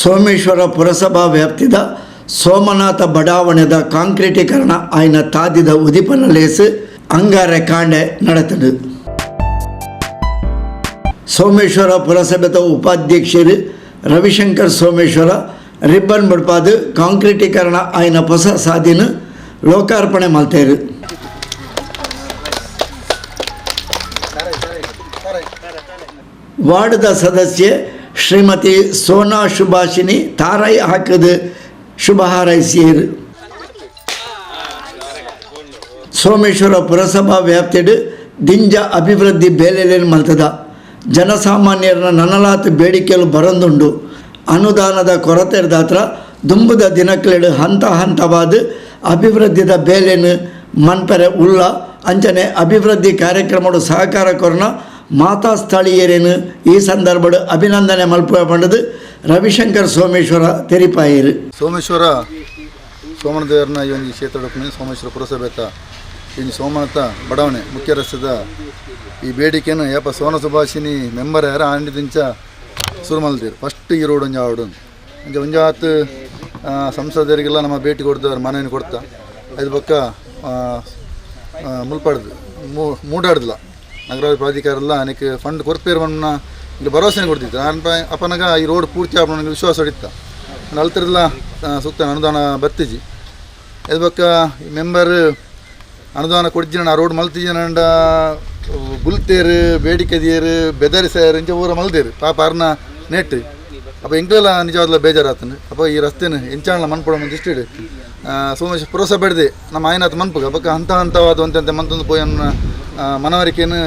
Someshwara ಪುರಸಭಾ ವ್ಯಾಪ್ತಿದ ಸೋಮನಾಥ ಬಡಾವಣೆದ ಕಾಂಕ್ರೀಟೀಕರಣ ಆಯ್ನ ತಾದಿದ ಉದಿಪನ ಲೇಸ್ ಅಂಗಾರೆ ಕಾಂಡೆ ನಡತದು. ಸೋಮೇಶ್ವರ ಪುರಸಭೆದ ಉಪಾಧ್ಯಕ್ಷರು ರವಿಶಂಕರ್ ಸೋಮೇಶ್ವರ ರಿಬ್ಬನ್ ಬುಡ್ಪಾದು ಕಾಂಕ್ರೀಟೀಕರಣ ಆಯ್ನ ಹೊಸ ಸಾದಿನ ಲೋಕಾರ್ಪಣೆ ಮಲ್ತೇರು. ವಾರ್ಡ್ದ ಸದಸ್ಯೆ ಶ್ರೀಮತಿ ಸೋನಾ ಸುಭಾಷಿನಿ ತಾರೈ ಹಾಕದು ಶುಭ ಹಾರೈಸಿಯರು. ಸೋಮೇಶ್ವರ ಪುರಸಭಾ ವ್ಯಾಪ್ತಿಡು ದಿಂಜ ಅಭಿವೃದ್ಧಿ ಬೇಲೆಲೇನು ಮಲ್ತದ. ಜನಸಾಮಾನ್ಯರನ್ನ ನನಲಾತ್ ಬೇಡಿಕೆಲು ಬರಂದುಂಡು. ಅನುದಾನದ ಕೊರತೆ ದಾತ್ರ ದುಂಬುದ ದಿನಕ್ಲೆಡು ಹಂತ ಹಂತವಾದ ಅಭಿವೃದ್ಧಿದ ಬೇಲೆನು ಮನ್ಪೆರೆ ಉಲ್ಲ. ಅಂಚನೆ ಅಭಿವೃದ್ಧಿ ಕಾರ್ಯಕ್ರಮಡು ಸಹಕಾರ ಕೊರನ ಮಾತಾ ಸ್ಥಳೀಯರೇನು ಈ ಸಂದರ್ಭಡು ಅಭಿನಂದನೆ ಮಲ್ಪುವ ಪಂಡದು ರವಿಶಂಕರ್ ಸೋಮೇಶ್ವರ ತೆರಿಪಾಯರು. ಸೋಮೇಶ್ವರ ಸೋಮನದೇವರನ ಈ ಒಂದು ಕ್ಷೇತ್ರ ಸೋಮೇಶ್ವರ ಪುರಸಭೆತ ಇನ್ನು ಸೋಮನಾಥ ಬಡಾವಣೆ ಮುಖ್ಯ ರಸ್ತೆದ ಈ ಬೇಡಿಕೆಯನ್ನು ಏಪ ಸೋನ ಸುಭಾಷಿನಿ ಮೆಂಬರ್ ಯಾರ ಆಂಡಿದಿಂಚ ಶುರು ಮಲ್ದಿರು. ಫಸ್ಟ್ ಈ ರೋಡ್ ಒಂಜಿ ಆವಡು ಅಂಚ ಒಂಜಾತ್ ಸಂಸದರಿಗೆಲ್ಲ ನಮ್ಮ ಭೇಟಿ ಕೊಡ್ತಾರೆ, ಮನವಿನ ಕೊಡ್ತಾ. ಅದು ಬೊಕ್ಕ ಮುಲ್ಪಾಡ್ದು ಮೂಡಾಡ್ದಿಲ್ಲ ನಗರ ಪ್ರಾಧಿಕಾರ ಎಲ್ಲ ಅನೇಕ ಫಂಡ್ ಕೊರ್ಪೇರು ಮಣ್ಣ ಇಲ್ಲಿ ಭರವಸೆನೇ ಕೊಡ್ತಿತ್ತು. ಅಪನಗ ಈ ರೋಡ್ ಪೂರ್ತಿ ಆಪಣ ನನಗೆ ವಿಶ್ವಾಸ ಹೊಡಿತ ಅಲ್ತಿರಲ್ಲ ಸೂಕ್ತ ಅನುದಾನ ಬತ್ತಿಜಿ. ಅದು ಬೊಕ್ಕ ಮೆಂಬರ್ ಅನುದಾನ ಕೊಡ್ಜಿನ ಆ ರೋಡ್ ಮಲ್ತಿಜಿನಂಡ ಬುಲ್ತೇರು ಬೇಡಿಕೆದಿಯರು ಬೆದರಿಸೇರು ಇಂಚ ಊರ ಮಲ್ದೇರು ಪಾಪ ಅರ್ನ ನೆಟ್. ಅಪ್ಪ ಎಂಕ್ಲೆಲ್ಲ ನಿಜವಾದ್ಲ ಬೇಜಾರಾತನು. ಅಪ್ಪ ಈ ರಸ್ತೆನ ಎಂಚಾಣಲ ಮನ್ಪೊಡ ಇಷ್ಟಿಡು ಸೋಮೇಶ್ ಪುರಸಭೆ ನಮ್ಮ ಆಯ್ನಾತ್ ಮನ್ಪುಗ ಬೊಕ್ಕ ಹಂತ ಹಂತವಾದ ಒಂತಂತೆ ಮಂತೊಂದು ಪೋಯನ್ನ ಮನವರಿಕೆಯನ್ನು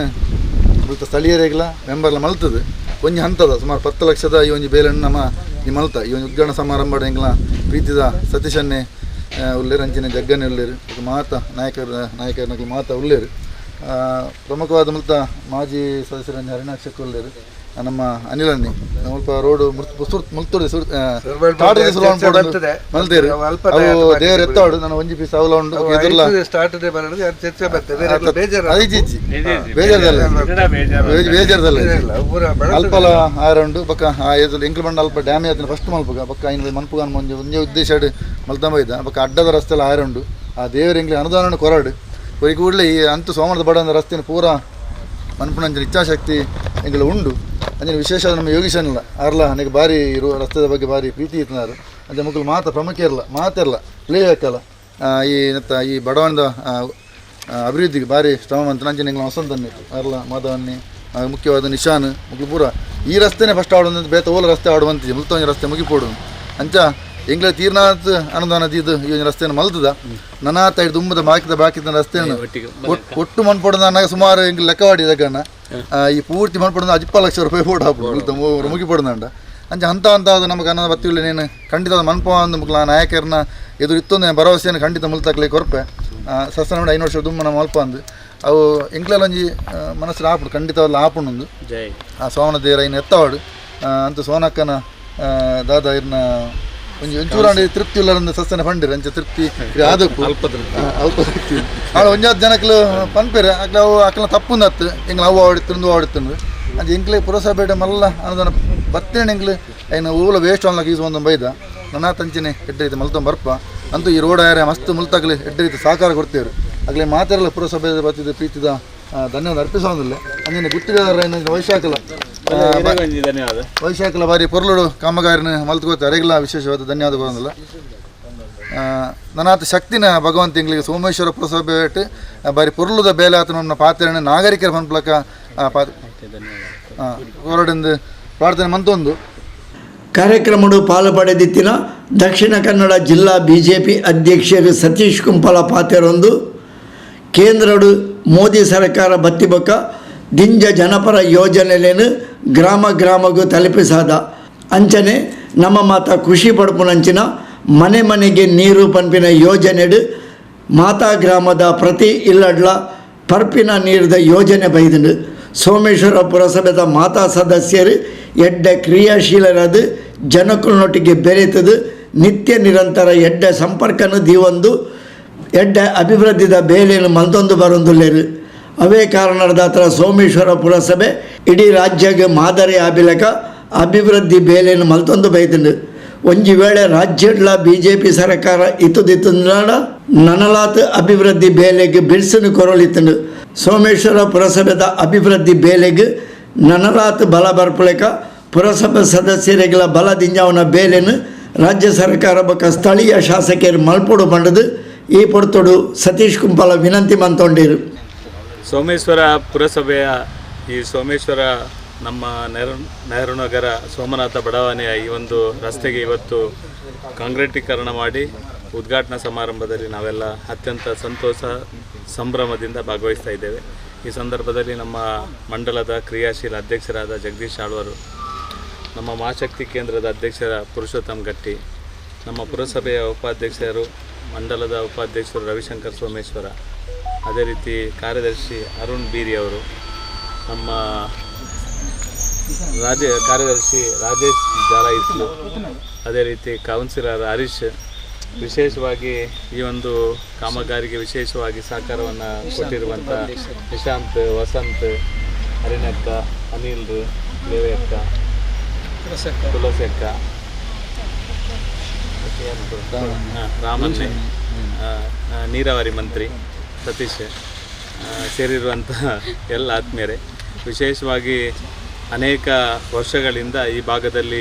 ಮುಲ್ತ ಸ್ಥಳೀಯರಿಗೆಲ್ಲ ಮೆಂಬರ್ಲ ಮಲ್ತದೆ. ಒಂಜಿ ಹಂತದ ಸುಮಾರು 10 ಲಕ್ಷದ ಈ ಒಂಜಿ ಬೇಲನ್ನು ನಮ್ಮ ಈ ಮಲ್ತ ಈ ಒಂಜಿ ಉದ್ಘಾಟನಾ ಸಮಾರಂಭ ಎಂಕ್ಲ ಪ್ರೀತಿದ ಸತೀಶನ್ನೇ ಉಲ್ಲೇರು, ಅಂಚಿನ ಜಗ್ಗನೆ ಉಲ್ಲೇರು, ಬೊಕ್ಕ ಮಾತ ನಾಯಕರನಕ್ಲು ಮಾತ ಉಲ್ಲೇರು. ಪ್ರಮುಖವಾದ ಮುಲ್ತ ಮಾಜಿ ಸದಸ್ಯರ ಹರಿಣಾಕ್ಷಕ್ ಉಲ್ಲೇರು, ನಮ್ಮ ಅನಿಲನ್ನಿ ಮುಲ್ಪ ರೋಡ್ ಮುಲ್ತುರ್ದು ಮಲ್ತೇರು. ಅವು ದೇವರ ಎತ್ತಾಡು ನಾನು ಒಂಜಿ ಪೀಸ್ ಅವಲ ಉಂಡು ಎದುರ್ಲ ಐಜಿಜ್ಜಿ ಬೇಜಾರ್ದಲ್ಲ ಬೇಜಾರ್ದಲ್ಲ ಅಲ್ಪಲ ಆರುಂಡು. ಬೊಕ್ಕ ಆ ಎದುರು ಎಂಕ್ಲು ಬಂಡ ಅಲ್ಪ ಡ್ಯಾಮೇಜ್ ಆತನ ಫಸ್ಟ್ ಮಲ್ಪುಗ ಬೊಕ್ಕ ಐನ್ ಮನ್ಪುಗ ಒಂಜಿ ಒಂಜಿ ಉದ್ದೇಶ ಮಲ್ತಂಬ ಇದ್ದ. ಬೊಕ್ಕ ಅಡ್ಡದ ರಸ್ತೆ ಎಲ್ಲ ಆರುಂಡು. ಆ ದೇವರ ಎಂಕ್ಲೆ ಅನುದಾನ ಕೊರಡು ಒರಿ ಕೂಡಲೇ ಈ ಅಂತೂ ಸೋಮವಾರದ ಬಡ ರಸ್ತೆನ ಪೂರ ಮನ್ಪುನಂಚಿನ ಇಚ್ಛಾಶಕ್ತಿ ಎಂಕ್ಲೆ ಉಂಡು. ಅಂಚಿನ ವಿಶೇಷ ನಮ್ಮ ಯೋಗೀಶನಿಲ್ಲ ಅರ್ಲ ಅನೇಕ ಬಾರಿ ರಸ್ತೆದ ಬಗ್ಗೆ ಬಾರಿ ಪ್ರೀತಿ ಇತ್ತಿನಾರು. ಅಂಚೆ ಮುಕ್ಕಲು ಮಾತ ಪ್ರಮುಖ ಇರಲ್ಲ ಮಾತಿರಲ್ಲ ಪ್ಲೇ ಹಾಕಲ್ಲ ಈ ನತ್ತ ಈ ಬಡವಣದ ಅಭಿವೃದ್ಧಿಗೆ ಭಾರಿ ಶ್ರಮ ಮಂತನ. ಅಂಚನೆ ಎಂಗ್ಲ ವಸಂತನ್ನಿ ಅರ್ಲ ಮಾಧವನ್ನಿ ಮುಖ್ಯವಾದ ನಿಶಾನ್ ಮುಕ್ಲು ಪೂರ ಈ ರಸ್ತೆನೇ ಫಸ್ಟ್ ಆಡುವಂತ ಬೇತ ಓಲ ರಸ್ತೆ ಆಡುವಂತಿದೆ ಮುಲ್ತ ಒಂಜಿ ರಸ್ತೆ ಮುಗಿಪೋಡು. ಅಂಚ ಎಂಗ್ಲ ತೀರ್ನಾಥ್ ಅನುದಾನ ದೀದು ಈ ಒಂಜಿ ರಸ್ತೆಯನ್ನು ಮಲ್ತದ ನನಾತ ಐದು ದುಂಬದ ಬಾಕಿದ ಬಾಕಿದ ರಸ್ತೆಯನ್ನು ಒಟ್ಟು ಮನ್ಪೊಡು ಸುಮಾರು ಎಂಗ್ಲ ಲೆಕ್ಕವಾಡಿ ದಗಣ್ಣ ಈ ಪೂರ್ತಿ ಮನ್ಪೊಡು 50 ಲಕ್ಷ ರೂಪಾಯಿ ಬೋರ್ಡ್ ಹಾಪುಡು ಮುಲ್ತ ಮುಗಿಪೊಡುಂಡ. ಅಂಚ ಹಂತ ಹಂತ ನಮಗೆ ಅನ್ನದ ಬತ್ತಿಲ್ಲ ನೀನು ಖಂಡಿತ ಮನ್ಪ ಮುಕ್ಲ ನಾಯಕರನ್ನ ಎದುರು ಇತ್ತೊಂದು ಭರವಸೆಯನ್ನು ಖಂಡಿತ ಮುಲ್ತಾಕ್ಲಿ ಕೊರ್ಪೆ ಸಸ್ಯನ 5 ವರ್ಷ ದುಮ್ಮ ನಮ್ಮ ಮಲ್ಪ ಅಂದು ಅವು ಎಂಕ್ಲೆಲ್ಲ ಒಂಜಿ ಮನಸ್ಸು ಆಪುಡು ಖಂಡಿತವಲ್ಲ ಆಪುಂಡು. ಆ ಸೋಮನ ದೇವರ ಇನ್ನು ಎತ್ತವಾಡು ಅಂತ ಸೋನಕ್ಕನ ದಾದಾ ಇರ್ನ ಒಂಜಿ ಒಂಚೂರಾಂಡಿ ತೃಪ್ತಿ ಇಲ್ಲ ಸಸ್ಯನ ಫಂಡಿರ ಅಂಚ ತೃಪ್ತಿ ಆದಕ್ಕು ಅಲ್ಪ ತೃಪ್ತಿ ಆಳು ಒಂಜಾತ್ ಜನಕ್ಲು ಪನ್ಪೇರು ಅಕ್ಲ ಅವು ಅಕ್ಲ ತಪ್ಪುಂದತ್ತು ಎಂಗ್ಲ ಅವು ಆಡಿತ್ತಂದು ಆಡಿತ್ತಂದು. ಅಂಚ ಎಂಕ್ಲೆ ಪುರಸಭೆ ಮಲ್ಲ ಅನುದಾನ ಬತ್ತೇನೆ ಎಂಕ್ಲು ಐನ ಊಲ ವೇಸ್ಟ್ ಅನ್ಲಕ್ is ಒಂದು ಬೈದ ನನ್ನ ತಂಚಿನೆ ಎಡ್ಡೆ ರೀತಿ ಮಲ್ತೊಂದು ಬರ್ಪ. ಅಂತೂ ಈ ರೋಡ್ ಆಯಾರೆ ಮಸ್ತ್ ಮುಲ್ತಾಗ್ಲಿ ಎಡ್ಡೆ ರೀತಿ ಸಹಕಾರ ಕೊಡ್ತೇವೆ. ಆಗಲೇ ಮಾತಾಡಲ್ಲ ಪುರಸಭೆ ಬತ್ತಿದ ಪ್ರೀತಿದ ಧನ್ಯವಾದ ಅರ್ಪಿಸೋದಿಲ್ಲ. ಅಂಜನೆ ಗುತ್ತಿಗೆದಾರ ವೈಶಾಖಲ ವೈಶಾಖಲ ಬಾರಿ ಪೊರ್ಲುಡು ಕಾಮಗಾರಿನ ಮಲ್ತ್ಕೋತ ಅರೆಗಿಲ್ಲ ವಿಶೇಷವಾದ ಧನ್ಯವಾದ ಬರೋದಿಲ್ಲ. ನನಾತ ಶಕ್ತಿನ ಭಗವಂತ ಇಂಗ್ಲಿಗೆ ಸೋಮೇಶ್ವರ ಪುರಸಭೆ ಬಾರಿ ಪೊರ್ಲುದ ಬೇಲೆ ಆತ ನಮ್ಮ ಪಾತ್ರೆಯನ್ನು ನಾಗರಿಕರ ಪನ್ಪಲಕ ಹೊರಡೆಂದು ಪ್ರಾರ್ಥನೆ ಮಂತೊಂದು. ಕಾರ್ಯಕ್ರಮಡು ಪಾಲು ಪಡೆದಿತ್ತಿನ ದಕ್ಷಿಣ ಕನ್ನಡ ಜಿಲ್ಲಾ ಬಿಜೆಪಿ ಅಧ್ಯಕ್ಷರು ಸತೀಶ್ ಕುಂಪಲ ಪಾತೆರೊಂದು ಕೇಂದ್ರಡು ಮೋದಿ ಸರ್ಕಾರ ಬತ್ತಿಬೊಕ್ಕ ದಿಂಜ ಜನಪರ ಯೋಜನೆಲೇನು ಗ್ರಾಮ ಗ್ರಾಮಗೂ ತಲುಪಿಸಾದ. ಅಂಚನೆ ನಮ್ಮ ಮಾತ ಖುಷಿ ಪಡ್ಪುನಂಚಿನ ಮನೆ ಮನೆಗೆ ನೀರು ಪಂಪಿನ ಯೋಜನೆಡು ಮಾತಾ ಗ್ರಾಮದ ಪ್ರತಿ ಇಲ್ಲಡ್ಲ ಪರ್ಪಿನ ನೀರಿದ ಯೋಜನೆ ಬೈದಂಡು. ಸೋಮೇಶ್ವರ ಪುರಸಭೆದ ಮಾತಾ ಸದಸ್ಯರು ಎಡ್ಡೆ ಕ್ರಿಯಾಶೀಲರಾದ ಜನಕುಲನೊಟ್ಟಿಗೆ ಬೆರೆತದು ನಿತ್ಯ ನಿರಂತರ ಎಡ್ಡೆ ಸಂಪರ್ಕನು ದೀವೊಂದು ಎಡ್ಡೆ ಅಭಿವೃದ್ಧಿದ ಬೇಲೆಯನ್ನು ಮಲ್ತೊಂದು ಬರೊಂದುಲ್ಲೇರು. ಅವೇ ಕಾರಣದಾತ್ರ ಸೋಮೇಶ್ವರ ಪುರಸಭೆ ಇಡೀ ರಾಜ್ಯಕ್ಕೆ ಮಾದರಿ ಅಭಿಲಕ ಅಭಿವೃದ್ಧಿ ಬೇಲೆಯನ್ನು ಮಲ್ತೊಂದು ಬೈದುಂಡು. ಒಂಜಿ ವೇಳೆ ರಾಜ್ಯಡ್ಲ ಬಿಜೆಪಿ ಸರ್ಕಾರ ಇತ್ತುದಿತ್ತುಂಡ ನನಲಾತ್ ಅಭಿವೃದ್ಧಿ ಬೇಲೆಗ್ ಬಿರ್ಸನು ಕೊರೊಲಿತ್ತುಂಡು. ಸೋಮೇಶ್ವರ ಪುರಸಭೆದ ಅಭಿವೃದ್ಧಿ ಬೇಲೆಗ್ ನನಲಾತ್ ಬಲ ಬರ್ಪುಲೆಕ ಪುರಸಭೆ ಸದಸ್ಯರಿಗೆಲ ಬಲ ದಿಂಜಾವನ ಬೇಲೆನು ರಾಜ್ಯ ಸರ್ಕಾರ ಬೊಕ್ಕ ಸ್ಥಳೀಯ ಶಾಸಕರು ಮಲ್ಪೊಡು ಪಂಡದು ಈ ಪೊರ್ತುಡು ಸತೀಶ್ ಕುಂಪಾಲ ವಿನಂತಿ ಮಂತೊಂಡಿರು. ಸೋಮೇಶ್ವರ ಪುರಸಭೆಯ ಈ ಸೋಮೇಶ್ವರ ನಮ್ಮ ನೆಹರು ನೆಹರು ನಗರ ಸೋಮನಾಥ ಬಡಾವಣೆಯ ಈ ಒಂದು ರಸ್ತೆಗೆ ಇವತ್ತು ಕಾಂಕ್ರೀಟೀಕರಣ ಮಾಡಿ ಉದ್ಘಾಟನಾ ಸಮಾರಂಭದಲ್ಲಿ ನಾವೆಲ್ಲ ಅತ್ಯಂತ ಸಂತೋಷ ಸಂಭ್ರಮದಿಂದ ಭಾಗವಹಿಸ್ತಾ ಇದ್ದೇವೆ. ಈ ಸಂದರ್ಭದಲ್ಲಿ ನಮ್ಮ ಮಂಡಲದ ಕ್ರಿಯಾಶೀಲ ಅಧ್ಯಕ್ಷರಾದ ಜಗದೀಶ್ ಆಳ್ವರು, ನಮ್ಮ ಮಹಾಶಕ್ತಿ ಕೇಂದ್ರದ ಅಧ್ಯಕ್ಷರ ಪುರುಷೋತ್ತಮ್ ಗಟ್ಟಿ, ನಮ್ಮ ಪುರಸಭೆಯ ಉಪಾಧ್ಯಕ್ಷರು ಮಂಡಲದ ಉಪಾಧ್ಯಕ್ಷರು ರವಿಶಂಕರ್ ಸೋಮೇಶ್ವರ, ಅದೇ ರೀತಿ ಕಾರ್ಯದರ್ಶಿ ಅರುಣ್ ಬೀರಿ ಅವರು, ನಮ್ಮ ಕಾರ್ಯದರ್ಶಿ ರಾಜೇಶ್ ಜಾಲಾಯಿಸ್ಲು, ಅದೇ ರೀತಿ ಕೌನ್ಸಿಲರ್ ಹರೀಶ್, ವಿಶೇಷವಾಗಿ ಈ ಒಂದು ಕಾಮಗಾರಿಗೆ ವಿಶೇಷವಾಗಿ ಸಹಕಾರವನ್ನು ಕೊಟ್ಟಿರುವಂಥ ನಿಶಾಂತ್, ವಸಂತ್, ಹರಿಣಕ್ಕ, ಅನಿಲ್, ದೇವಕ್ಕ, ತುಳಸಕ್ಕ, ರಾಮನ್ನೆ, ನೀರಾವರಿ ಮಂತ್ರಿ ಸತೀಶ್ ಸೇರಿರುವಂಥ ಎಲ್ಲ ಆತ್ಮೀಯರೇ, ವಿಶೇಷವಾಗಿ ಅನೇಕ ವರ್ಷಗಳಿಂದ ಈ ಭಾಗದಲ್ಲಿ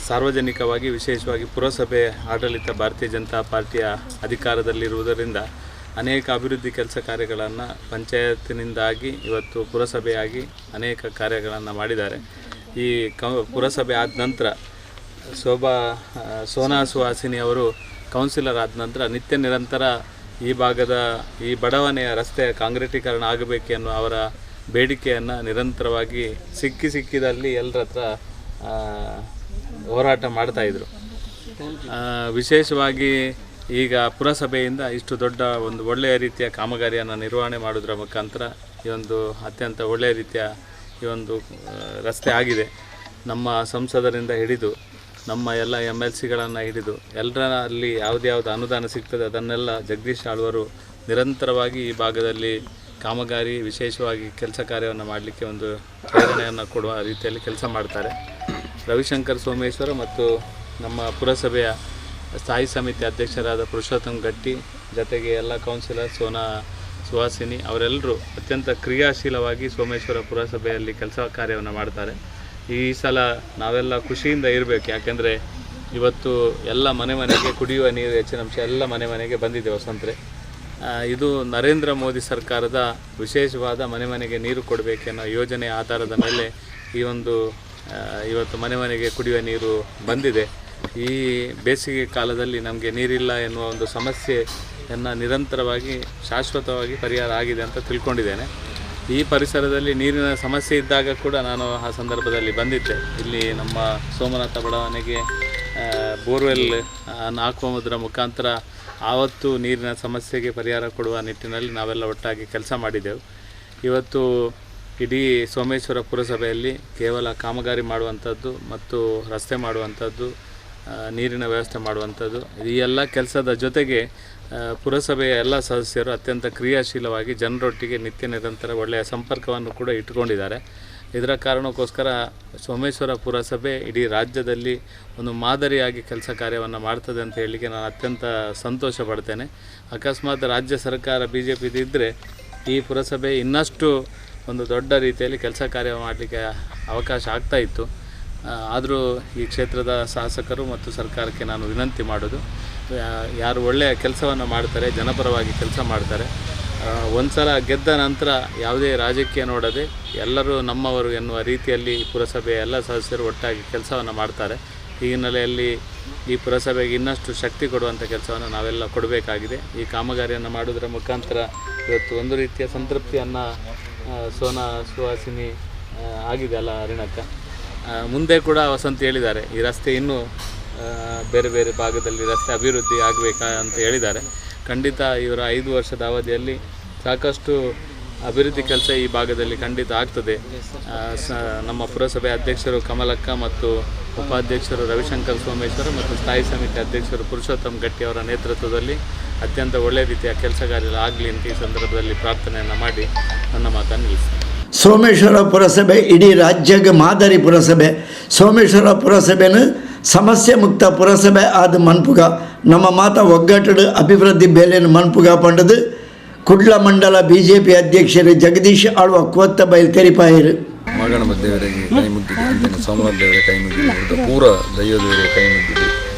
ಸಾರ್ವಜನಿಕವಾಗಿ ವಿಶೇಷವಾಗಿ ಪುರಸಭೆ ಆಡಳಿತ ಭಾರತೀಯ ಜನತಾ ಪಾರ್ಟಿಯ ಅಧಿಕಾರದಲ್ಲಿರುವುದರಿಂದ ಅನೇಕ ಅಭಿವೃದ್ಧಿ ಕೆಲಸ ಕಾರ್ಯಗಳನ್ನು ಪಂಚಾಯತ್ನಿಂದಾಗಿ ಇವತ್ತು ಪುರಸಭೆಯಾಗಿ ಅನೇಕ ಕಾರ್ಯಗಳನ್ನು ಮಾಡಿದ್ದಾರೆ. ಈ ಪುರಸಭೆ ಆದ ನಂತರ ಸೋನಾ ಸುಹಾಸಿನಿ ಅವರು ಕೌನ್ಸಿಲರ್ ಆದ ನಂತರ ನಿತ್ಯ ನಿರಂತರ ಈ ಭಾಗದ ಈ ಬಡಾವಣೆಯ ರಸ್ತೆಯ ಕಾಂಕ್ರೀಟೀಕರಣ ಆಗಬೇಕು ಎನ್ನುವ ಅವರ ಬೇಡಿಕೆಯನ್ನು ನಿರಂತರವಾಗಿ ಸಿಕ್ಕಿದಲ್ಲಿ ಎಲ್ಲರ ಹತ್ರ ಹೋರಾಟ ಮಾಡ್ತಾಯಿದ್ರು. ವಿಶೇಷವಾಗಿ ಈಗ ಪುರಸಭೆಯಿಂದ ಇಷ್ಟು ದೊಡ್ಡ ಒಂದು ಒಳ್ಳೆಯ ರೀತಿಯ ಕಾಮಗಾರಿಯನ್ನು ನಿರ್ವಹಣೆ ಮಾಡೋದ್ರ ಮುಖಾಂತರ ಈ ಒಂದು ಅತ್ಯಂತ ಒಳ್ಳೆಯ ರೀತಿಯ ಈ ಒಂದು ರಸ್ತೆ ಆಗಿದೆ. ನಮ್ಮ ಸಂಸದರಿಂದ ಹಿಡಿದು ನಮ್ಮ ಎಲ್ಲ MLCಗಳನ್ನು ಹಿಡಿದು ಎಲ್ಲರಲ್ಲಿ ಯಾವುದ್ಯಾವುದು ಅನುದಾನ ಸಿಗ್ತದೆ ಅದನ್ನೆಲ್ಲ ಜಗದೀಶ್ ಆಳ್ವರು ನಿರಂತರವಾಗಿ ಈ ಭಾಗದಲ್ಲಿ ಕಾಮಗಾರಿ ವಿಶೇಷವಾಗಿ ಕೆಲಸ ಕಾರ್ಯವನ್ನು ಮಾಡಲಿಕ್ಕೆ ಒಂದು ಪ್ರೇರಣೆಯನ್ನು ಕೊಡುವ ರೀತಿಯಲ್ಲಿ ಕೆಲಸ ಮಾಡ್ತಾರೆ. ರವಿಶಂಕರ್ ಸೋಮೇಶ್ವರ ಮತ್ತು ನಮ್ಮ ಪುರಸಭೆಯ ಸ್ಥಾಯಿ ಸಮಿತಿ ಅಧ್ಯಕ್ಷರಾದ ಪುರುಷೋತ್ತಮ್ ಗಟ್ಟಿ ಜೊತೆಗೆ ಎಲ್ಲ ಕೌನ್ಸಿಲರ್ ಸೋನಾ ಸುಹಾಸಿನಿ ಅವರೆಲ್ಲರೂ ಅತ್ಯಂತ ಕ್ರಿಯಾಶೀಲವಾಗಿ ಸೋಮೇಶ್ವರ ಪುರಸಭೆಯಲ್ಲಿ ಕೆಲಸ ಕಾರ್ಯವನ್ನು ಮಾಡ್ತಾರೆ. ಈ ಸಲ ನಾವೆಲ್ಲ ಖುಷಿಯಿಂದ ಇರಬೇಕು, ಯಾಕೆಂದರೆ ಇವತ್ತು ಎಲ್ಲ ಮನೆ ಮನೆಗೆ ಕುಡಿಯುವ ನೀರು ಹೆಚ್ಚಿನ ಅಂಶ ಎಲ್ಲ ಮನೆ ಮನೆಗೆ ಬಂದಿದೆ ವಸಂತ್ರೆ. ಇದು ನರೇಂದ್ರ ಮೋದಿ ಸರ್ಕಾರದ ವಿಶೇಷವಾದ ಮನೆ ಮನೆಗೆ ನೀರು ಕೊಡಬೇಕೆನ್ನೋ ಯೋಜನೆ ಆಧಾರದ ಮೇಲೆ ಈ ಒಂದು ಇವತ್ತು ಮನೆ ಮನೆಗೆ ಕುಡಿಯುವ ನೀರು ಬಂದಿದೆ. ಈ ಬೇಸಿಗೆ ಕಾಲದಲ್ಲಿ ನಮಗೆ ನೀರಿಲ್ಲ ಎನ್ನುವ ಒಂದು ಸಮಸ್ಯೆಯನ್ನು ನಿರಂತರವಾಗಿ ಶಾಶ್ವತವಾಗಿ ಪರಿಹಾರ ಆಗಿದೆ ಅಂತ ತಿಳ್ಕೊಂಡಿದ್ದೇನೆ. ಈ ಪರಿಸರದಲ್ಲಿ ನೀರಿನ ಸಮಸ್ಯೆ ಇದ್ದಾಗ ಕೂಡ ನಾನು ಆ ಸಂದರ್ಭದಲ್ಲಿ ಬಂದಿದ್ದೆ. ಇಲ್ಲಿ ನಮ್ಮ ಸೋಮನಾಥ ಬಡಾವಣೆಗೆ ಬೋರ್ವೆಲ್ ಹಾಕುವುದರ ಮುಖಾಂತರ ಆವತ್ತು ನೀರಿನ ಸಮಸ್ಯೆಗೆ ಪರಿಹಾರ ಕೊಡುವ ನಿಟ್ಟಿನಲ್ಲಿ ನಾವೆಲ್ಲ ಒಟ್ಟಾಗಿ ಕೆಲಸ ಮಾಡಿದ್ದೆವು. ಇವತ್ತು ಇಡೀ ಸೋಮೇಶ್ವರ ಪುರಸಭೆಯಲ್ಲಿ ಕೇವಲ ಕಾಮಗಾರಿ ಮಾಡುವಂಥದ್ದು ಮತ್ತು ರಸ್ತೆ ಮಾಡುವಂಥದ್ದು, ನೀರಿನ ವ್ಯವಸ್ಥೆ ಮಾಡುವಂಥದ್ದು, ಈ ಎಲ್ಲ ಕೆಲಸದ ಜೊತೆಗೆ ಪುರಸಭೆಯ ಎಲ್ಲ ಸದಸ್ಯರು ಅತ್ಯಂತ ಕ್ರಿಯಾಶೀಲವಾಗಿ ಜನರೊಟ್ಟಿಗೆ ನಿತ್ಯ ನಿರಂತರ ಒಳ್ಳೆಯ ಸಂಪರ್ಕವನ್ನು ಕೂಡ ಇಟ್ಟುಕೊಂಡಿದ್ದಾರೆ. ಇದರ ಕಾರಣಕ್ಕೋಸ್ಕರ ಸೋಮೇಶ್ವರ ಪುರಸಭೆ ಇಡೀ ರಾಜ್ಯದಲ್ಲಿ ಒಂದು ಮಾದರಿಯಾಗಿ ಕೆಲಸ ಕಾರ್ಯವನ್ನು ಮಾಡ್ತದೆ ಅಂತ ಹೇಳಲಿಕ್ಕೆ ನಾನು ಅತ್ಯಂತ ಸಂತೋಷ ಪಡ್ತೇನೆ. ಅಕಸ್ಮಾತ್ ರಾಜ್ಯ ಸರ್ಕಾರ BJP ಇದ್ದರೆ ಈ ಪುರಸಭೆ ಇನ್ನಷ್ಟು ಒಂದು ದೊಡ್ಡ ರೀತಿಯಲ್ಲಿ ಕೆಲಸ ಕಾರ್ಯ ಮಾಡಲಿಕ್ಕೆ ಅವಕಾಶ ಆಗ್ತಾಯಿತ್ತು. ಆದರೂ ಈ ಕ್ಷೇತ್ರದ ಶಾಸಕರು ಮತ್ತು ಸರ್ಕಾರಕ್ಕೆ ನಾನು ವಿನಂತಿ ಮಾಡೋದು, ಯಾರು ಒಳ್ಳೆಯ ಕೆಲಸವನ್ನು ಮಾಡ್ತಾರೆ, ಜನಪರವಾಗಿ ಕೆಲಸ ಮಾಡ್ತಾರೆ, ಒಂದು ಸಲ ಗೆದ್ದ ನಂತರ ಯಾವುದೇ ರಾಜಕೀಯ ನೋಡದೆ ಎಲ್ಲರೂ ನಮ್ಮವರು ಎನ್ನುವ ರೀತಿಯಲ್ಲಿ ಪುರಸಭೆಯ ಎಲ್ಲ ಸದಸ್ಯರು ಒಟ್ಟಾಗಿ ಕೆಲಸವನ್ನು ಮಾಡ್ತಾರೆ. ಈ ಹಿನ್ನೆಲೆಯಲ್ಲಿ ಈ ಪುರಸಭೆಗೆ ಇನ್ನಷ್ಟು ಶಕ್ತಿ ಕೊಡುವಂಥ ಕೆಲಸವನ್ನು ನಾವೆಲ್ಲ ಕೊಡಬೇಕಾಗಿದೆ. ಈ ಕಾಮಗಾರಿಯನ್ನು ಮಾಡೋದರ ಮುಖಾಂತರ ಇವತ್ತು ಒಂದು ರೀತಿಯ ಸಂತೃಪ್ತಿಯನ್ನು ಸೋನಾ ಸುಹಾಸಿನಿ ಆಗಿದೆ ಅಲ್ಲ ಅರಿಣಕ್ಕ. ಮುಂದೆ ಕೂಡ ವಸಂತ್ ಹೇಳಿದ್ದಾರೆ, ಈ ರಸ್ತೆ ಇನ್ನೂ ಬೇರೆ ಬೇರೆ ಭಾಗದಲ್ಲಿ ರಸ್ತೆ ಅಭಿವೃದ್ಧಿ ಆಗಬೇಕಾ ಅಂತ ಹೇಳಿದ್ದಾರೆ. ಖಂಡಿತ ಇವರ 5 ವರ್ಷದ ಅವಧಿಯಲ್ಲಿ ಸಾಕಷ್ಟು ಅಭಿವೃದ್ಧಿ ಕೆಲಸ ಈ ಭಾಗದಲ್ಲಿ ಖಂಡಿತ ಆಗ್ತದೆ. ನಮ್ಮ ಪುರಸಭೆ ಅಧ್ಯಕ್ಷರು ಕಮಲಕ್ಕ ಮತ್ತು ಉಪಾಧ್ಯಕ್ಷರು ರವಿಶಂಕರ್ ಸೋಮೇಶ್ವರ ಮತ್ತು ಸ್ಥಾಯಿ ಸಮಿತಿ ಅಧ್ಯಕ್ಷರು ಪುರುಷೋತ್ತಮ್ ಗಟ್ಟಿ ಅವರ ನೇತೃತ್ವದಲ್ಲಿ ಅತ್ಯಂತ ಒಳ್ಳೆಯ ರೀತಿಯ ಕೆಲಸ ಕಾರ್ಯಗಳಾಗಲಿ ಅಂತ ಈ ಸಂದರ್ಭದಲ್ಲಿ ಪ್ರಾರ್ಥನೆಯನ್ನು ಮಾಡಿ ನನ್ನ ಮಾತನ್ನು ನಿಲ್ಲಿಸ್ತೇನೆ. ಸೋಮೇಶ್ವರ ಪುರಸಭೆ ಇಡೀ ರಾಜ್ಯಕ್ಕೆ ಮಾದರಿ ಪುರಸಭೆ. ಸೋಮೇಶ್ವರ ಪುರಸಭೆಯನ್ನು ಸಮಸ್ಯೆ ಮುಕ್ತ ಪುರಸಭೆ ಆದ ಮನ್ಪುಗ ನಮ್ಮ ಮಾತ ಒಗ್ಗಟ್ಟಡು ಅಭಿವೃದ್ಧಿ ಬೇಲೆನ್ ಮನ್ಪುಗ ಪಂಡದು ಕುಡ್ಲ ಮಂಡಲ ಬಿಜೆಪಿ ಅಧ್ಯಕ್ಷರು ಜಗದೀಶ್ ಆಳ್ವ ಕೋತ್ತಬೈಲ್ ತೆರಿಪಾಯರು. ಮಗಣಬ ದೇವರಿಗೆ ಕೈ ಮುಗ್ಗಿದೆ, ಅಂಚನೆ ಸೋಮನಾಥ ದೇವರ ಕೈ ಮುಗ್ಗಿದೆ, ಪೂರ ದೈವ ದೇವರಿಗೆ ಕೈ ಮುಗ್ಗಿದೆ.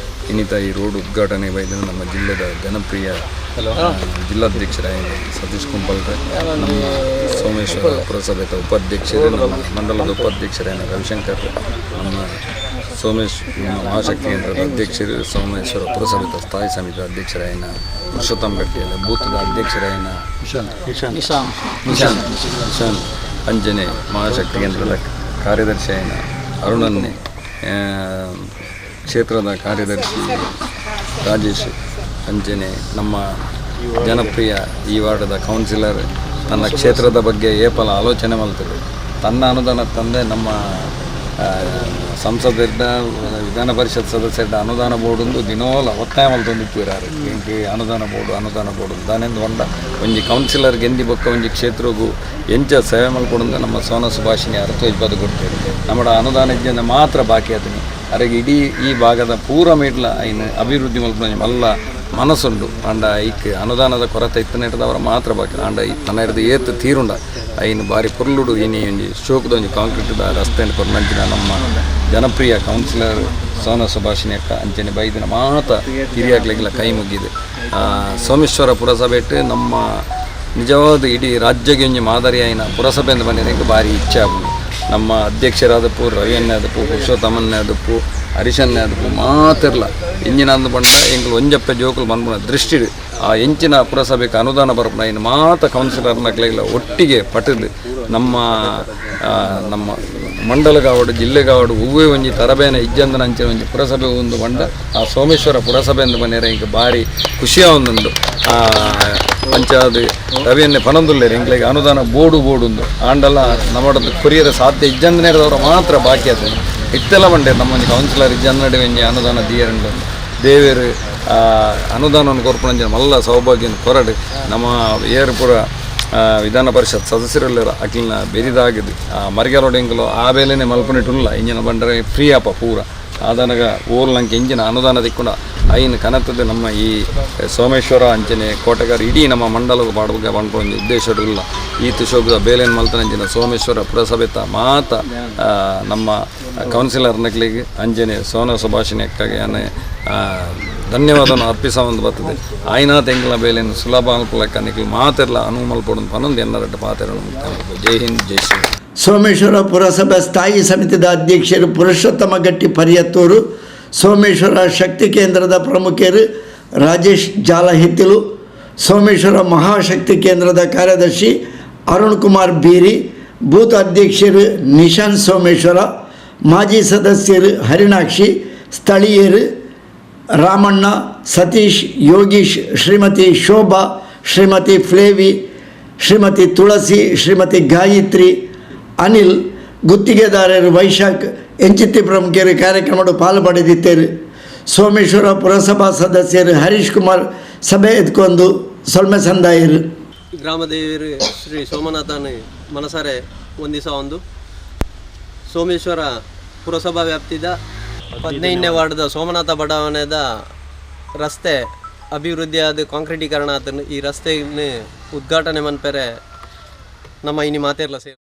ಇನ್ನಿತ ಈ ರೋಡ್ ಉದ್ಘಾಟನೆ ಬೈದ ನಮ್ಮ ಜಿಲ್ಲೆದ ಜನಪ್ರಿಯ ಜಿಲ್ಲಾಧ್ಯಕ್ಷರಾದ ಸತೀಶ್ ಕುಂಪಲ್ರೆ, ನಮ್ಮ ಸೋಮೇಶ್ವರ ಪುರಸಭೆಯ ಉಪಾಧ್ಯಕ್ಷರು, ನಮ್ಮ ಮಂಡಲದ ಉಪಾಧ್ಯಕ್ಷರಾದ ರವಿಶಂಕರ್, ನಮ್ಮ ಸೋಮೇಶ್ ಮಹಾಶಕ್ತಿ ಕೇಂದ್ರದ ಅಧ್ಯಕ್ಷರು, ಸೋಮೇಶ್ವರ ಪುರಸಭೆಯ ಸ್ಥಾಯಿ ಸಮಿತಿ ಅಧ್ಯಕ್ಷರಾದ ಪುರುಷೋತ್ತಮ ಗಟ್ಟಿಯಲ್ಲ, ಬೂತದ ಅಧ್ಯಕ್ಷರಾದ ನಿಶಾನ್ ನಿಶಾನ್, ಅಂಜನೆ ಮಹಾಶಕ್ತಿ ಕೇಂದ್ರದ ಕಾರ್ಯದರ್ಶಿ ಅರುಣನ್ನೇ, ಕ್ಷೇತ್ರದ ಕಾರ್ಯದರ್ಶಿ ರಾಜೇಶ್, ಅಂಜನೆ ನಮ್ಮ ಜನಪ್ರಿಯ ಈ ವಾರ್ಡದ ಕೌನ್ಸಿಲರ್ ತನ್ನ ಕ್ಷೇತ್ರದ ಬಗ್ಗೆ ಏಪಲ ಆಲೋಚನೆ ಮಾಡ್ತದೆ. ತನ್ನ ಅನುದಾನ ತಂದೆ ನಮ್ಮ ಸಂಸದರ್ಡ ವಿಧಾನ ಪರಿಷತ್ ಸದಸ್ಯರ ಅನುದಾನ ಬೋರ್ಡೊಂದು ದಿನೋಲ ಒತ್ತಾಯ ಮಲ್ತೊಂದಿಪ್ಪುರಾರು ಎಂಕ್ ಅನುದಾನ ಬೋರ್ಡು ಅನುದಾನ ಬೋರ್ಡು ದಾನೆಂದು ಒಂಡ ಒಂಜಿ ಕೌನ್ಸಿಲರ್ ಗೆಂದಿ ಬೊಕ್ಕ ಒಂಜಿ ಕ್ಷೇತ್ರಗು ಎಂಚ ಸೇವೆ ಮಲ್ಕೊಡೊಂದು ನಮ್ಮ ಸೋನ ಸುಭಾಷಿಣಿ ಅರ್ಥೋಜ್ಬದು ಕೊಡ್ತೇವೆ. ನಮ್ಮ ಅನುದಾನ ಇಜ್ಜಂದ ಮಾತ್ರ ಬಾಕಿ ಆತನಿ ಅರೆಗೆ ಇಡೀ ಈ ಭಾಗದ ಪೂರ ಮೇಡ್ಲ ಐನು ಅಭಿವೃದ್ಧಿ ಮಲ್ಪುನ ಮಲ್ಲ ಮನಸ್ಸುಂಡು. ಆಂಡ ಐಕ್ ಅನುದಾನದ ಕೊರತೆ ಇತ್ತನೇಟದವರ ಮಾತ್ರ ಬಾಕಿ ಆಂಡ ತನ್ನ ಹಿಡ್ದು ಏತ್ ತೀರುಂಡ ಐನು ಬಾರಿ ಪೊರ್ಲುಡು ಇನಿ ಒಂಜಿ ಶೋಕದ ಒಂಜಿ ಕಾಂಕ್ರೀಟ್ದ ರಸ್ತೆಯನ್ನು ಕೊರ್ನಂಚಿನ ನಮ್ಮ ಜನಪ್ರಿಯ ಕೌನ್ಸಿಲರ್ ಸೋನ ಸುಭಾಷಿಣಿ ಅಕ್ಕ ಅಂಚನೆ ಬೈದಿನ ಮಾತ ಹಿರಿಯಾಗ್ಲಿಗೆಲ್ಲ ಕೈ ಮುಗಿದೆ. ಸೋಮೇಶ್ವರ ಪುರಸಭೆಟ್ ನಮ್ಮ ನಿಜವಾದ ಇಡೀ ರಾಜ್ಯಕ್ಕೆ ಒಂಜಿ ಮಾದರಿಯಾಯಿನ ಪುರಸಭೆ ಅಂತ ಬಂದಿನ ಭಾರಿ ಇಚ್ಛೆ ಆಗುಂಡು. ನಮ್ಮ ಅಧ್ಯಕ್ಷರಾದಪ್ಪು ರವಿಯನ್ನಾದಪ್ಪು ಪುರುಷೋತ್ತಮನ್ನಾದಪ್ಪು ಹರಿಶನ್ನಾದಪ್ಪು ಮಾತಿರ್ಲ ಇಂಜಿನ ಅಂದು ಬಂಡ ಎಂಕುಲು ಒಂಜಪ್ಪೆ ಜೋಕುಲು ಬಂದ್ಬುಣ ದೃಷ್ಟಿ ಆ ಎಂಚಿನ ಪುರಸಭೆಗೆ ಅನುದಾನ ಬರಪುನ ಇನ್ನು ಮಾತ ಕೌನ್ಸಿಲರ್ನಕ್ಲೆಗ್ಲ ಒಟ್ಟಿಗೆ ಪಟದು ನಮ್ಮ ನಮ್ಮ ಮಂಡಲಗಾವಡು ಜಿಲ್ಲೆಗಾವಡು ಹೂವೇ ಒಂಜಿ ತರಬೇನ ಇಜ್ಜಂದನ ಅಂಚಿನ ಒಂಜಿ ಪುರಸಭೆ ಒಂದು ಬಂಡ ಆ ಸೋಮೇಶ್ವರ ಪುರಸಭೆ ಅಂದು ಬಂದಿರ ಇಂಕ ಭಾರಿ ಖುಷಿಯ ಒಂದುಂಡು. ಪಂಚಾಯತ್ ರವಿಯನ್ನೇ ಪನೊಂದುಲ್ಲೇರು ಎಂಕ್ಲೆಗ್ ಅನುದಾನ ಬೋಡು ಬೋಡುಂದು ಆಂಡಲ ನಮ್ಮಡದ್ದು ಕೊರಿಯರ ಸಾಧ್ಯ ಇಜ್ಜಂದನೇರದವರು ಮಾತ್ರ ಬಾಕಿ ಆತದೆ. ಇತ್ತೆಲ್ಲ ಬಂಡೆ ನಮ್ಮ ಒಂಜಿ ಕೌನ್ಸಿಲರ್ ಇಜ್ಜಂದನಡೆ ಒಂಜಿ ಅನುದಾನ ದಿಯರಂಡು ದೇವೇರು ಅನುದಾನವನ್ನು ಕೊರ್ಪುನಂಚಿನ ಮಲ್ಲ ಸೌಭಾಗ್ಯನ ಕೊರಡು ನಮ್ಮ ಏರು ಪೂರ ವಿಧಾನ ಪರಿಷತ್ ಸದಸ್ಯರುಲ್ಲೆರ್ ಅಕ್ಲಿನ ಬೆರಿದಾಗಿದೆ ಮರಿಗಾಲೋಡು ಎಂಕುಲು ಆ ಬೇಲೆನೆ ಮಲ್ಪುನಿಟ್ಟುಲ್ಲ ಇಂಜಿನ ಬಂಡರೆ ಫ್ರೀ ಆಪ ಪೂರ ಆದನಗ ಓಲ್ ನಂಗೆ ಇಂಜಿನ ಅನುದಾನ ದಿಕ್ಕುಂಡ ಐನ್ ಕನತದ ನಮ್ಮ ಈ ಸೋಮೇಶ್ವರ ಅಂಚನೆ ಕೋಟೆಗಾರ ಇಡೀ ನಮ್ಮ ಮಂಡಲಗ ಪಾಡುಗ ಪನ್ಪುನ ಒಂಜಿ ಉದ್ದೇಶಡ್ ಉಲ್ಲ. ಈತ್ ಶೋಕದ ಬೇಲೆನ್ ಮಲ್ತನಂಚಿನ ಸೋಮೇಶ್ವರ ಪುರಸಭೆತ ಮಾತ ನಮ್ಮ ಕೌನ್ಸಿಲರ್ನಕ್ಲೆಗ್ ಅಂಚನೆ ಸೋನ ಸುಭಾಷಿಣಿ ಅಕ್ಕಗೆ ಅನೆ ಧನ್ಯವಾದವನ್ನು ಅರ್ಪಿಸವೊಂದು ಬರ್ತದೆ. ಆಯ್ನಾತ್ ಎಂಕ್ಲ ಬೇಲೆನ್ ಸುಲಭ ಅನ್ಪುಲಕ್ಕ ನಿಕ್ಲು ಮಾತೆರ್ಲ ಅನುವು ಮಲ್ಪೊಡು ಪನೊಂದು ಎನ್ನರಡ್ಡ ಪಾತೆರೊಡು. ಜೈ ಹಿಂದ್, ಜೈ ಶ್ರೀ. ಸೋಮೇಶ್ವರ ಪುರಸಭೆ ಸ್ಥಾಯಿ ಸಮಿತಿದ ಅಧ್ಯಕ್ಷರು ಪುರುಷೋತ್ತಮ ಗಟ್ಟಿ ಪರಿಯತ್ತೂರು, ಸೋಮೇಶ್ವರ ಶಕ್ತಿ ಕೇಂದ್ರದ ಪ್ರಮುಖರು ರಾಜೇಶ್ ಜಾಲಹಿತ್ತಿಲು, ಸೋಮೇಶ್ವರ ಮಹಾಶಕ್ತಿ ಕೇಂದ್ರದ ಕಾರ್ಯದರ್ಶಿ ಅರುಣ್ ಕುಮಾರ್ ಬೀರಿ, ಬೂತ್ ಅಧ್ಯಕ್ಷರು ನಿಶಾಂತ್ ಸೋಮೇಶ್ವರ, ಮಾಜಿ ಸದಸ್ಯರು ಹರಿಣಾಕ್ಷಿ, ಸ್ಥಳೀಯರು ರಾಮಣ್ಣ, ಸತೀಶ್, ಯೋಗೀಶ್, ಶ್ರೀಮತಿ ಶೋಭಾ, ಶ್ರೀಮತಿ ಫ್ಲೇವಿ, ಶ್ರೀಮತಿ ತುಳಸಿ, ಶ್ರೀಮತಿ ಗಾಯತ್ರಿ, ಅನಿಲ್, ಗುತ್ತಿಗೆದಾರರು ವೈಶಾಖ್ ಎಂಚಿತ್ತಿ ಪ್ರಮುಖರು ಕಾರ್ಯಕ್ರಮದ ಪಾಲು ಪಡೆದಿದ್ದರು. ಸೋಮೇಶ್ವರ ಪುರಸಭಾ ಸದಸ್ಯರು ಹರೀಶ್ ಕುಮಾರ್ ಸಭೆ ಎತ್ಕೊಂಡು ಸೊಲ್ಮೆ ಸಂದಾಯರು. ಗ್ರಾಮದೇವರು ಶ್ರೀ ಸೋಮನಾಥನ ಮನಸಾರೆ ವಂದಿಸ ಒಂದು ಸೋಮೇಶ್ವರ ಪುರಸಭಾ ವ್ಯಾಪ್ತಿದ 15ನೇ ವಾರ್ಡ್ದ ಸೋಮನಾಥ ಬಡಾವಣೆದ ರಸ್ತೆ ಅಭಿವೃದ್ಧಿಯಾದ ಕಾಂಕ್ರೀಟೀಕರಣ ಆತನು ಈ ರಸ್ತೆಯನ್ನು ಉದ್ಘಾಟನೆ ಮನ್ಪೆರೆ ನಮ್ಮ ಇನಿ ಮಾತೇರ್ಲ ಸೇರಿ.